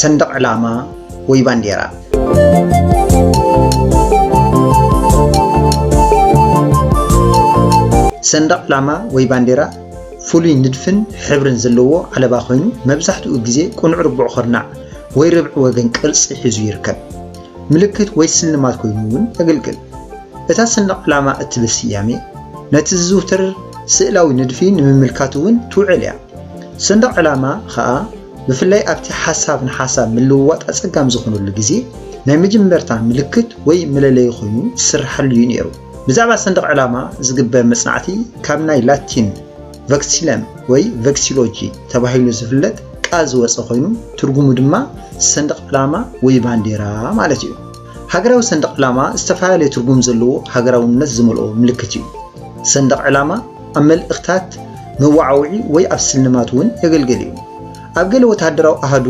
ሰንደቕ ዕላማ ወይ ባንዴራ። ሰንደቕ ዕላማ ወይ ባንዴራ ፍሉይ ንድፍን ሕብርን ዘለዎ ዓለባ ኮይኑ፣ መብዛሕትኡ ግዜ ቅኑዕ ርቡዕ ኩርናዕ ወይ ርብዒ ወገን ቅርጺ ሒዙ ይርከብ። ምልክት ወይ ስልማት ኮይኑ እውን የገልግል። እታ ሰንደቕ ዕላማ እትብል ስያሜ፣ ነቲ ዝዝውተር ስእላዊ ንድፊ ንምምልካት እውን ትውዕል እያ። ሰንደቕ ዕላማ ኸኣ፣ ብፍላይ ኣብቲ ሓሳብ ንሓሳብ ምልውዋጥ ኣጸጋሚ ዝኾነሉ ግዜ፣ ናይ መጀመርታ ምልክት ወይ መለለዪ ኮይኑ ዝስርሓሉ እዩ ነይሩ። ብዛዕባ ሰንደቕ ዕላማ ዝግበር መጽናዕቲ፣ ካብ ናይ ላቲን ቨክሲለም ወይ ቨክሲሎጂ ተባሂሉ ዝፍለጥ ቃል ዝወጸ ኮይኑ፣ ትርጉሙ ድማ ሰንደቕ ዕላማ ወይ ባንዴራ ማለት እዩ። ሃገራዊ ሰንደቕ ዕላማ ዝተፈላለየ ትርጉም ዘለዎ ሃገራውነት ዝመልኦ ምልክት እዩ። ሰንደቕ ዕላማ ኣብ መልእኽታት መወዓውዒ ወይ ኣብ ስልማት እውን የገልግል እዩ። ኣብ ገለ ወተሃደራዊ ኣሃዱ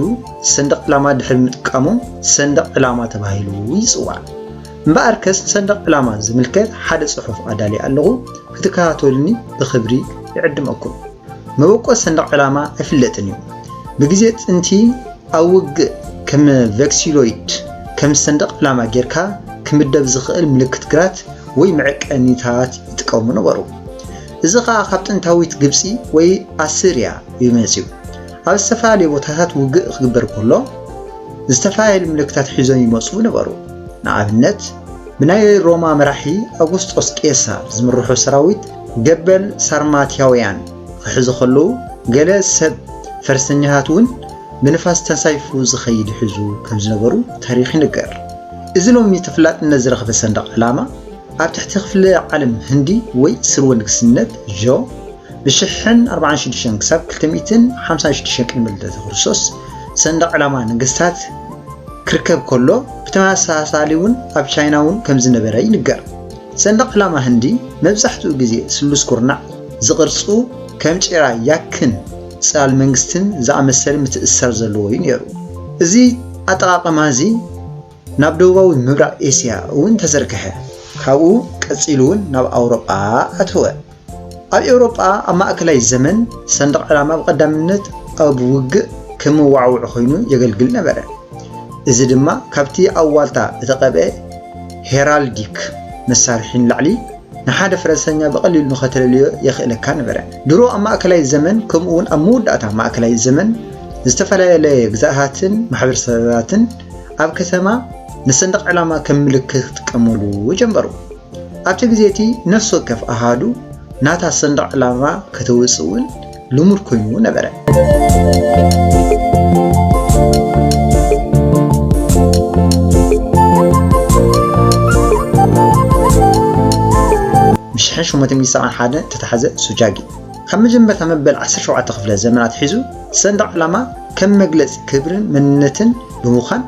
ሰንደቕ ዕላማ ድሕሪ ምጥቃሞም ሰንደቕ ዕላማ ተባሂሉ ይጽዋዕ። እምበኣርከስ ንሰንደቕ ዕላማ ዝምልከት ሓደ ጽሑፍ ኣዳልየ ኣለኹ፣ ክትከታተሉኒ ብኽብሪ ይዕድመኩም። መበቆል ሰንደቕ ዕላማ ኣይፍለጥን እዩ። ብግዜ ጥንቲ ኣብ ውግእ ከም ቨክሲሎይድ፣ ከም ሰንደቕ ዕላማ ጌርካ ክምደብ ዝኽእል ምልክት ግራት ወይ መዐቀኒታት ይጥቀሙ ነበሩ። እዚ ኸኣ ካብ ጥንታዊት ግብጺ ወይ ኣስርያ እዩ መጺኡ። ኣብ ዝተፈላለየ ቦታታት ውግእ ክግበር ከሎ፣ ዝተፈላለዩ ምልክታት ሒዞም ይመጹ ነበሩ። ንኣብነት፣ ብናይ ሮማ መራሒ ኣጉስጦስ ቄሳር ዝምርሑ ሰራዊት ገበል ሳርማትያውያን ክሕዙ ከለዉ፣ ገለ ሰብ ፈረሰኛታት እውን ብንፋስ ተንሳፊፉ ዝኸይድ ይሕዙ ከም ዝነበሩ ታሪኽ ይንገር። እዚ ሎሚ ተፈላጥነት ዝረኸበ ሰንደቕ ዕላማ፣ ኣብ ትሕቲ ክፍለ ዓለም ህንዲ ወይ ስርወ ንግስነት ዦ፣ ብሽሕን ኣርባዓን ሽዱሽተን ክሳብ ክልተ ሚእትን ሓምሳን ሽዱሽተን ቅድሚ ልደተ ክርስቶስ፣ ሰንደቕ ዕላማ ነገስታት ክርከብ ከሎ፣ ብተመሳሳሊ እውን ኣብ ቻይና እውን ከም ዝነበረ ይንገር። ሰንደቕ ዕላማ ህንዲ መብዛሕትኡ ግዜ ስሉስ ኩርናዕ ዝቕርጹ፣ ከም ጭራ ያክን ጽላል መንግስትን ዝኣመሰለ ምትእስሳር ዘለዎ እዩ ነይሩ። እዚ ኣጠቓቕማ እዚ ናብ ደቡባዊ ምብራቕ ኤስያ እውን ተዘርግሐ። ካብኡ ቀጺሉ እውን ናብ ኣውሮጳ ኣተወ። ኣብ ኤውሮጳ ኣብ ማእከላይ ዘመን ሰንደቕ ዕላማ ብቐዳምነት ኣብ ውግእ ከም መወዓውዒ ኮይኑ የገልግል ነበረ። እዚ ድማ ካብቲ ኣብ ዋልታ እተቐብአ ሄራልዲክ መሳርሒ ንላዕሊ ንሓደ ፈረሰኛ ብቐሊሉ ንኸተለልዮ የኽእለካ ነበረ። ድሮ ኣብ ማእከላይ ዘመን ከምኡ እውን ኣብ መወዳእታ ማእከላይ ዘመን ዝተፈላለየ ግዝኣታትን ማሕበረሰባትን ኣብ ከተማ ንሰንደቕ ዕላማ ከም ምልክት ክጥቀሙሉ ጀመሩ። ኣብቲ ግዜ እቲ ነፍሲ ወከፍ ኣሃዱ ናታ ሰንደቕ ዕላማ ከተውጽእ እውን ልሙድ ኮይኑ ነበረ። ብ ሽሕን ሸሞንተ ሚእትን ሰብዓን ሓደን እተታሕዘ ሱጃጊ። ካብ መጀመርታ መበል ዓሰርተ ሸውዓተ ክፍለ ዘመን ኣትሒዙ ሰንደቕ ዕላማ ከም መግለጺ ክብርን መንነትን ብምዃን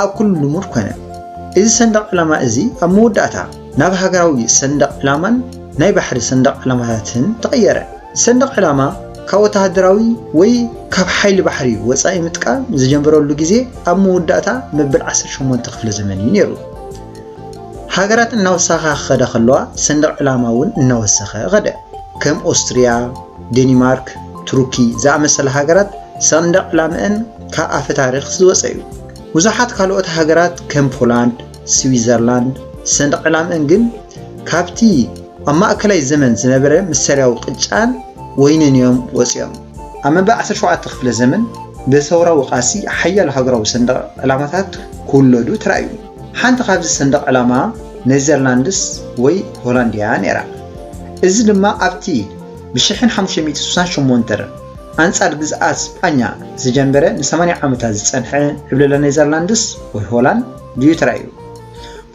ኣብ ኩሉ ልሙድ ኮነ። እዚ ሰንደቕ ዕላማ እዚ ኣብ መወዳእታ ናብ ሃገራዊ ሰንደቕ ዕላማን ናይ ባሕሪ ሰንደቕ ዕላማታትን ተቐየረ። ሰንደቕ ዕላማ ካብ ወተሃደራዊ ወይ ካብ ሓይሊ ባሕሪ ወጻኢ ምጥቃም ዝጀመረሉ ግዜ ኣብ መወዳእታ መበል ዓሰርተ ሸሞንተ ክፍለ ዘመን እዩ ነይሩ። ሃገራት እናወሰኻ ክኸዳ ከለዋ ሰንደቕ ዕላማ እውን እናወሰኸ ኸደ። ከም ኦስትርያ፣ ዴኒማርክ፣ ቱርኪ ዝኣመሰላ ሃገራት ሰንደቕ ዕላምአን ካብ ኣፈ ታሪኽ ዝወጸ እዩ። ብዙሓት ካልኦት ሃገራት ከም ፖላንድ፣ ስዊዘርላንድ ሰንደቕ ዕላምአን ግን ካብቲ ኣብ ማእከላይ ዘመን ዝነበረ ምሳሌያዊ ቅጫን ወይንን እዮም ወጺኦም። ኣብ መበል ዓሰርተ ሸውዓተ ክፍለ ዘመን ብሰውራዊ ቃልሲ ሓያሎ ሃገራዊ ሰንደቕ ዕላማታት ክውለዱ ተራእዩ። ሓንቲ ካብዚ ሰንደቕ ዕላማ ኔዘርላንድስ ወይ ሆላንድ እያ ነይራ። እዚ ድማ ኣብቲ ብ ሽሕን ሓሙሽተ ሚእትን ስሳን ሸሞንተን ኣንጻር ግዝኣት ስጳኛ ዝጀመረ ንሰማንያ ዓመታት ዝጸንሐ ዕብለላ ኔዘርላንድስ ወይ ሆላንድ ድዩ ተራእዩ።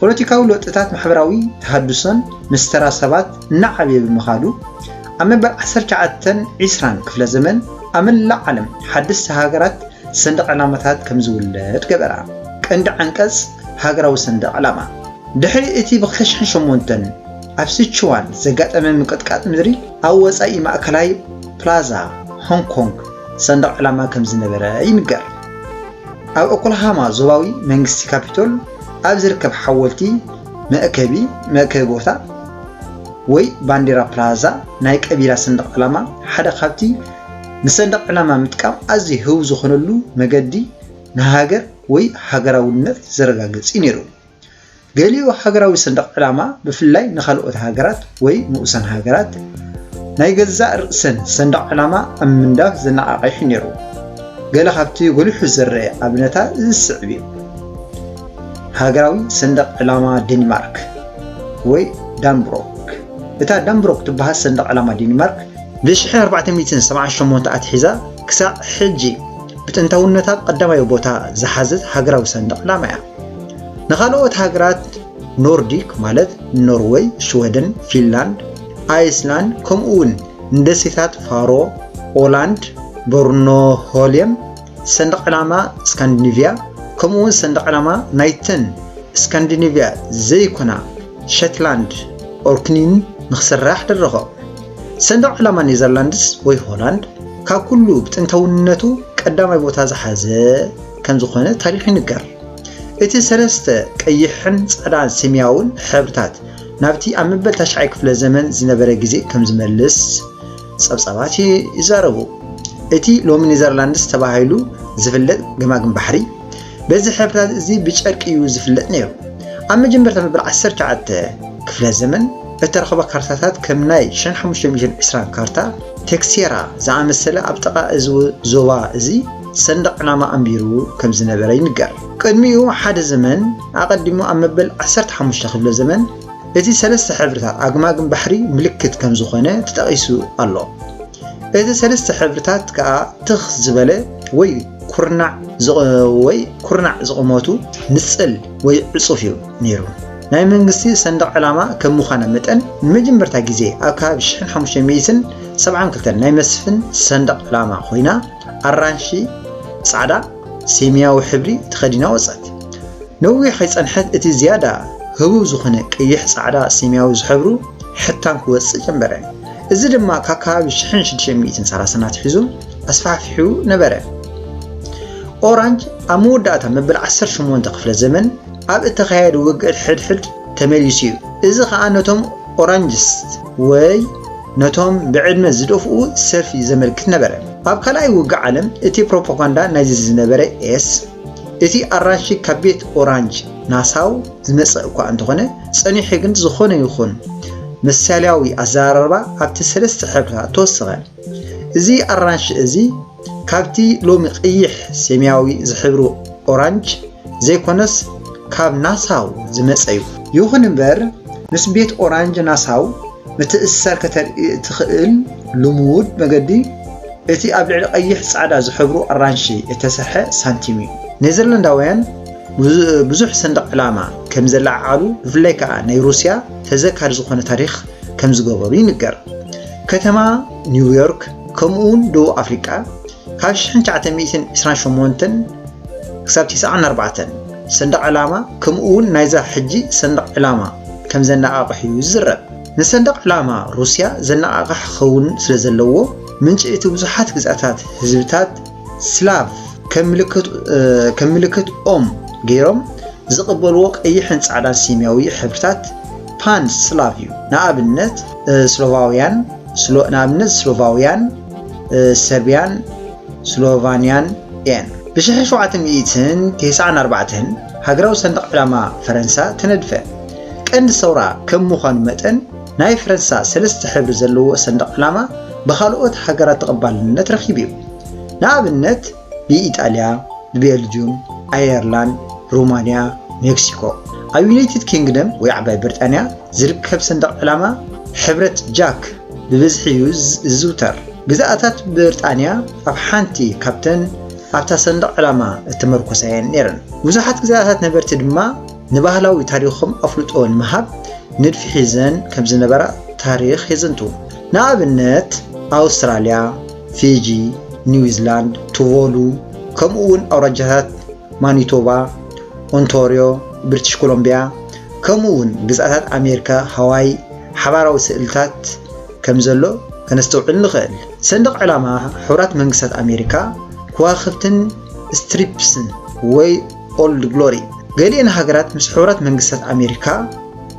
ፖለቲካዊ ለውጥታት ማሕበራዊ ተሃድሶን ምስ ተራ ሰባት እናዓበየ ብምኻዱ፣ ኣብ መበል ዓሰርተ ትሽዓተን ዒስራን ክፍለ ዘመን ኣብ መላእ ዓለም ሓደስቲ ሃገራት ሰንደቕ ዕላማታት ከም ዝውለድ ገበራ። ቀንዲ ዓንቀጽ ሃገራዊ ሰንደቕ ዕላማ። ድሕሪ እቲ ብ ክልተ ሽሕን ሸሞንተን ኣብ ሲቹዋን ዘጋጠመ ምንቅጥቃጥ ምድሪ፣ ኣብ ወጻኢ ማእከላይ ፕላዛ ሆንግ ኮንግ ሰንደቕ ዕላማ ከም ዝነበረ ይንገር። ኣብ ኦክላሃማ ዞባዊ መንግስቲ ካፒቶል ኣብ ዝርከብ ሓወልቲ መእከቢ፣ መእከቢ ቦታ ወይ ባንዴራ ፕላዛ ናይ ቀቢላ ሰንደቕ ዕላማ ሓደ ካብቲ ንሰንደቕ ዕላማ ምጥቃም ኣዝዩ ህው ዝኾነሉ መገዲ ንሃገር ወይ ሃገራውነት ዘረጋግጽ እዩ ነይሩ። ገሊኡ ሃገራዊ ሰንደቕ ዕላማ ብፍላይ ንኻልኦት ሃገራት ወይ ንኡሳን ሃገራት ናይ ገዛእ ርእሰን ሰንደቕ ዕላማ ኣብ ምንዳፍ ዘነቓቕሕ እዩ ነይሩ። ገለ ካብቲ ጎሊሑ ዝረአ ኣብነታት እዚ ዝስዕብ እዩ። ሃገራዊ ሰንደቕ ዕላማ ዴንማርክ ወይ ዳንብሮክ። እታ ዳንብሮክ ትበሃል ሰንደቕ ዕላማ ዴንማርክ ብ ኣርባዕተ ሚእትን ሰብዓን ሸሞንተን ኣትሒዛ ክሳዕ ሕጂ ብጥንታውነታ ቀዳማይ ቦታ ዝሓዘት ሃገራዊ ሰንደቕ ዕላማ እያ። ንኻልኦት ሃገራት ኖርዲክ ማለት ኖርወይ፣ ሽወደን፣ ፊንላንድ፣ ኣይስላንድ ከምኡ እውን ንደሴታት ፋሮ፣ ኦላንድ፣ ቦርኖሆልየም፣ ሰንደቕ ዕላማ ስካንዲኒቭያ ከምኡ እውን ሰንደቕ ዕላማ ናይተን ስካንዲኒቭያ ዘይኮና ሸትላንድ ኦርክኒን ንኽስራሕ ደረኾ። ሰንደቕ ዕላማ ኔዘርላንድስ ወይ ሆላንድ ካብ ኩሉ ብጥንታውነቱ ቀዳማይ ቦታ ዝሓዘ ከም ዝኾነ ታሪኽ ይንገር። እቲ ሰለስተ ቀይሕን ጻዕዳን ሰማያውን ሕብርታት ናብቲ ኣብ መበል ታሽዓይ ክፍለ ዘመን ዝነበረ ግዜ ከም ዝመልስ ጸብጻባት ይዛረቡ። እቲ ሎሚ ኔዘርላንድስ ተባሂሉ ዝፍለጥ ገማግም ባሕሪ በዚ ሕብርታት እዚ ብጨርቂ እዩ ዝፍለጥ ነይሩ። ኣብ መጀመርታ መበል ዓሰርተ ትሽዓተ ክፍለ ዘመን እተረኸባ ካርታታት ከም ናይ ሽሕን ሓሙሽተ ሚእትን ዕስራን ካርታ ቴክሴራ ዝኣመሰለ ኣብ ጥቓ እዚ ዞባ እዚ ሰንደቕ ዕላማ ኣንቢሩ ከም ዝነበረ ይንገር። ቅድሚኡ ሓደ ዘመን ኣቐዲሙ ኣብ መበል ዓሰርተ ሓሙሽተ ክፍለ ዘመን እቲ ሰለስተ ሕብርታት ኣግማግም ባሕሪ ምልክት ከም ዝኾነ ተጠቒሱ ኣሎ። እቲ ሰለስተ ሕብርታት ከኣ ትኽ ዝበለ ወይ ኩርናዕ ዝቐ-፣ ወይ ኩርናዕ ዝቑመቱ ንጽል ወይ ዕጹፍ እዩ ነይሩ። ናይ መንግስቲ ሰንደቕ ዕላማ ከም ምዃና መጠን ንመጀመርታ ግዜ ኣብ ከባቢ ሽሕን ሓሙሽተ ሚእትን ሰብዓን ክልተን ናይ መስፍን ሰንደቕ ዕላማ ኮይና ኣራንሺ፣ ጻዕዳ፣ ሰማያዊ ሕብሪ ተኸዲና ወጸት። ነዊሕ ከይጸንሐት እቲ ዝያዳ ህቡብ ዝኾነ ቀይሕ፣ ጻዕዳ፣ ሰማያዊ ዝሕብሩ ሕታም ክወጽእ ጀመረ። እዚ ድማ ካብ ከባቢ ሽሕን ሽዱሽተ ሚእትን ሰላሳን ኣትሒዙ ኣስፋሕፊሑ ነበረ። ኦራንጅ ኣብ መወዳእታ መበል ዓሰርተ ሸሞንተ ክፍለ ዘመን ኣብ እተኻየደ ውግእ ሕድሕድ ተመሊሱ እዩ። እዚ ኸኣ ነቶም ኦራንጅስት ወይ ነቶም ብዕድመ ዝደፍኡ ሰልፊ ዘመልክት ነበረ። ኣብ ካልኣይ ውግእ ዓለም እቲ ፕሮፓጋንዳ ናይዚ ዝነበረ ኤስ፣ እቲ ኣራንሺ ካብ ቤት ኦራንጅ ናሳው ዝመጸ እኳ እንተኾነ፣ ጸኒሑ ግን ዝኾነ ይኹን ምሳሌያዊ ኣዘራርባ ኣብቲ ሰለስተ ሕብርታት ተወሰኸ። እዚ ኣራንሺ እዚ ካብቲ ሎሚ ቀይሕ ሰማያዊ ዝሕብሩ ኦራንጅ ዘይኮነስ ካብ ናሳው ዝመጸ እዩ። ይኹን እምበር ምስ ቤት ኦራንጅ ናሳው ምትእስሳር ከተርኢ እትኽእል ልሙድ መገዲ እቲ ኣብ ልዕሊ ቀይሕ ጻዕዳ ዝሕብሩ ኣራንሺ እተሰርሐ ሳንቲም እዩ። ኔዘርላንዳውያን ብዙ-፣ ብዙሕ ሰንደቕ ዕላማ ከም ዘለዓዓሉ ብፍላይ ከኣ ናይ ሩስያ ተዘካሪ ዝኾነ ታሪኽ ከም ዝገበሩ ይንገር። ከተማ ኒውዮርክ ከምኡ እውን ደቡብ ኣፍሪቃ ካብ ሽሕን ትሽዓተ ሚእትን ዕስራን ሸሞንተን ክሳብ ተስዓን ኣርባዕተን ሰንደቕ ዕላማ ከምኡ እውን ናይዛ ሕጂ ሰንደቕ ዕላማ ከም ዘነቓቕሕ እዩ ዝዝረብ። ንሰንደቕ ዕላማ ሩስያ ዘነቓቕሕ ክኸውን ስለ ዘለዎ ምንጪ እቲ ብዙሓት ግዝኣታት ህዝብታት ስላቭ ከም ምልክት፣ እ፣ ከም ምልክት ኦም ገይሮም ዝቕበልዎ ቀይሕን ጻዕዳን ሰማያዊ ሕብርታት ፓን ስላቭ እዩ። ንኣብነት፣ እ፣ ስሎቫውያን፣ ስሎ-፣ ንኣብነት ስሎቫውያን፣ እ፣ ሰርቢያን፣ ስሎቫንያን እየን። ብ ሸውዓተ ሚእትን ተስዓን ኣርባዕተን ሃገራዊ ሰንደቕ ዕላማ ፈረንሳ ተነድፈ። ቀንዲ ሰውራ ከም ምዃኑ መጠን ናይ ፈረንሳ ሰለስተ ሕብሪ ዘለዎ ሰንደቕ ዕላማ ብኻልኦት ሃገራት ተቐባልነት ረኺቡ እዩ። ንኣብነት ብኢጣልያ፣ ብቤልጅዩም፣ ኣየርላንድ፣ ሩማንያ፣ ሜክሲኮ። ኣብ ዩናይትድ ኪንግደም ወይ ዓባይ ብሪጣንያ ዝርከብ ሰንደቕ ዕላማ ሕብረት ጃክ ብብዝሒ እዩ ዝዝ-፣ ዝዝውተር። ግዝኣታት ብሪጣንያ ኣብ ሓንቲ ካብተን ኣብታ ሰንደቕ ዕላማ እተመርኮሳ እየን ነይረን። ብዙሓት ግዝኣታት ነበርቲ ድማ ንባህላዊ ታሪኾም ኣፍልጦ ንምሃብ ንድፊ ሒዘን ከም ዝነበራ ታሪኽ የዘንቱ። ንኣብነት ኣውስትራልያ፣ ፊጂ፣ ኒውዚላንድ፣ ቱቮሉ፣ ከምኡ እውን ኣውራጃታት ማኒቶባ፣ ኦንታርዮ፣ ብሪቲሽ ኮሎምቢያ፣ ከምኡ እውን ግዝኣታት ኣሜሪካ ሃዋይ ሓባራዊ ስእልታት ከም ዘሎ ከነስተውዕል ንኽእል። ሰንደቕ ዕላማ ሕቡራት መንግስታት ኣሜሪካ፣ ከዋኽብትን ስትሪፕስን ወይ ኦልድ ግሎሪ። ገሊአን ሃገራት ምስ ሕቡራት መንግስታት ኣሜሪካ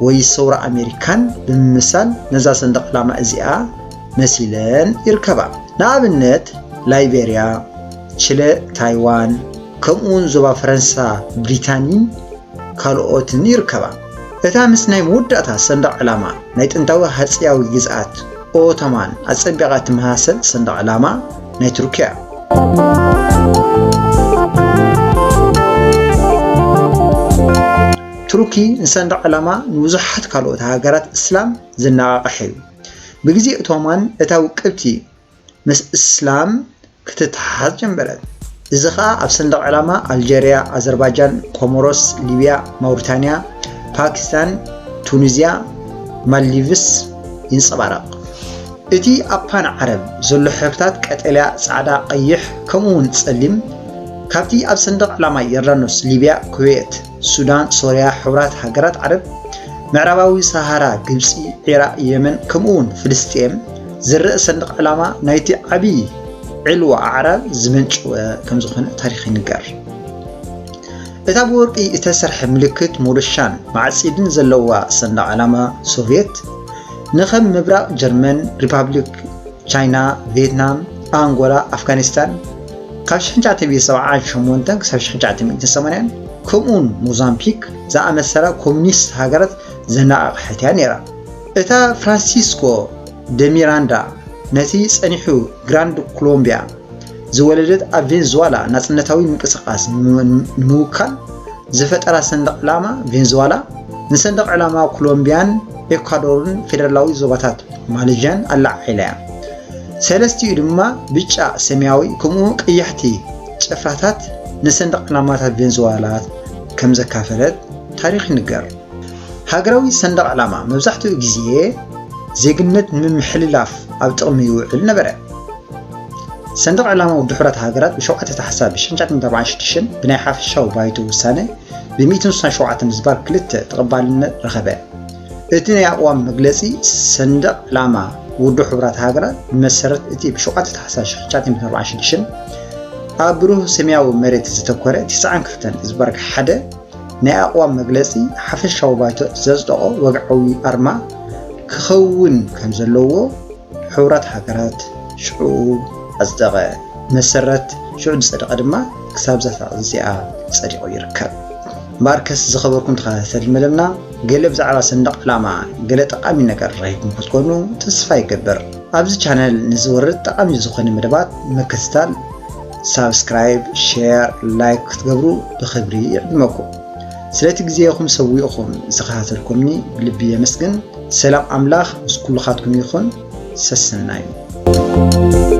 ወይ ሰውራ ኣሜሪካን ብምምሳል ነዛ ሰንደቕ ዕላማ እዚኣ መሲለን ይርከባ። ንኣብነት ላይቤርያ፣ ቺለ፣ ታይዋን፣ ከምኡውን ዞባ ፈረንሳ፣ ብሪታንይን ካልኦትን ይርከባ። እታ ምስ ናይ መወዳእታ ሰንደቕ ዕላማ ናይ ጥንታዊ ሃጺያዊ ግዝኣት ኦቶማን ኣጸቢቓ ትመሳሰል ሰንደቕ ዕላማ ናይ ቱርኪ እያ። ቱርኪ ንሰንደቕ ዕላማ ንብዙሓት ካልኦት ሃገራት እስላም ዘነቓቕሐ እዩ። ብግዜ ኦቶማን እታ ውቅብቲ ምስ እስላም ክትተሓሓዝ ጀመረት። እዚ ኸኣ ኣብ ሰንደቕ ዕላማ ኣልጀርያ፣ ኣዘርባጃን፣ ኮሞሮስ፣ ሊብያ፣ ማውሪታንያ፣ ፓኪስታን፣ ቱኒዝያ፣ ማልዲቭስ ይንጸባረቕ። እቲ ኣብ ፓን ዓረብ ዘሎ ሕብርታት ቀጠልያ፣ ጻዕዳ፣ ቀይሕ፣ ከምኡውን ጸሊም፣ ካብቲ ኣብ ሰንደቕ ዕላማ ዮርዳኖስ፣ ሊብያ፣ ኩዌት፣ ሱዳን፣ ሶርያ፣ ሕቡራት ሃገራት ዓረብ፣ ምዕራባዊ ሰሃራ፣ ግብጺ፣ ዒራቕ፣ የመን፣ ከምኡውን ፍልስጤም ዝረአ ሰንደቕ ዕላማ ናይቲ ዓቢ ዕልዋ ኣዕራብ ዝመንጨወ ከም ዝኾነ ታሪኽ ይንገር። እታ ብወርቂ እተሰርሐ ምልክት ሞዶሻን ማዕጺድን ዘለዋ ሰንደቕ ዕላማ ሶቭየት፣ ንኸም ምብራቕ ጀርመን፣ ሪፓብሊክ ቻይና፣ ቪየትናም፣ ኣንጎላ፣ ኣፍጋኒስታን፣ ካብ ሽሕን ትሽዓተ ሚእትን ሰብዓን ሸሞንተን ክሳብ ሽሕን ትሽዓተ ሚእትን ሰማንያን፣ ከምኡውን ሞዛምቢክ ዝኣመሰላ ኮሙኒስት ሃገራት ዘነቓቕሐት እያ ነይራ። እታ ፍራንሲስኮ ደ ሚራንዳ ነቲ ጸኒሑ ግራንድ ኮሎምቢያ ዝወለደት፣ ኣብ ቬንዙዋላ ናጽነታዊ ምንቅስቓስ ንምውካል ዝፈጠራ ሰንደቕ ዕላማ ቬንዙዋላ፣ ንሰንደቕ ዕላማ ኮሎምቢያን ኤኳዶርን ፌደራላዊ ዞባታት ማሌዥያን ኣለዓዒላ እያ። ሰለስቲኡ ድማ ብጫ፣ ሰማያዊ፣ ከምኡ ቀያሕቲ ጭፍራታት ንሰንደቕ ዕላማታት ቬንዙዋላ ከም ዘካፈለት ታሪኽ ይንገር። ሃገራዊ ሰንደቕ ዕላማ መብዛሕትኡ ግዜ ዜግነት ንምምሕልላፍ ኣብ ጥቕሚ ይውዕል ነበረ። ሰንደቕ ዕላማ ውድብ ሕቡራት ሃገራት ብ ሸውዓተ ታሕሳስ ብ ሽሕን ትሽዓተ ሚእትን ኣርባዓን ሽዱሽተን ብናይ ሓፈሻዊ ባይቶ ውሳነ ብ ሚእትን ስሳን ሸውዓተን ዝባር ክልተ ተቐባልነት ረኸበ። እቲ ናይ ኣቕዋም መግለጺ ሰንደቕ ዕላማ ውድብ ሕቡራት ሃገራት ብመሰረት እቲ ብ ሸውዓተ ታሕሳስ ሽሕን ትሽዓተ ሚእትን ኣርባዓን ሽዱሽተን ኣብ ብሩህ ሰማያዊ መሬት ዘተኮረ ትስዓን ክልተን ዝባር ሓደ ናይ ኣቕዋም መግለጺ ሓፈሻዊ ባይቶ ዘጽደቖ ወግዓዊ ኣርማ ክኸውን ከም ዘለዎ ሕቡራት ሃገራት ሽዑ ኣጽደቐ። መሰረት ሽዑ ዝጸደቐ ድማ ክሳብ እዛ ሰዓት እዚኣ ጸዲቑ ይርከብ። እምበኣርከስ ዝኸበርኩም ተኸታተልቲ መደብና፣ ገለ ብዛዕባ ሰንደቕ ዕላማ ገለ ጠቓሚ ነገር ረኺብኩም ክትኮኑ ተስፋ ይገብር። ኣብዚ ቻነል ንዝወርድ ጠቓሚ ዝኾነ መደባት ንምክትታል ሳብስክራይብ፣ ሼር፣ ላይክ ክትገብሩ ብኽብሪ ይዕድመኩም። ስለቲ ግዜኹም ሰዊእኹም ዝተኸታተልኩምኒ ብልቢ የመስግን። ሰላም ኣምላኽ ምስ ኩልኻትኩም ይኹን። ሰሰናዩ።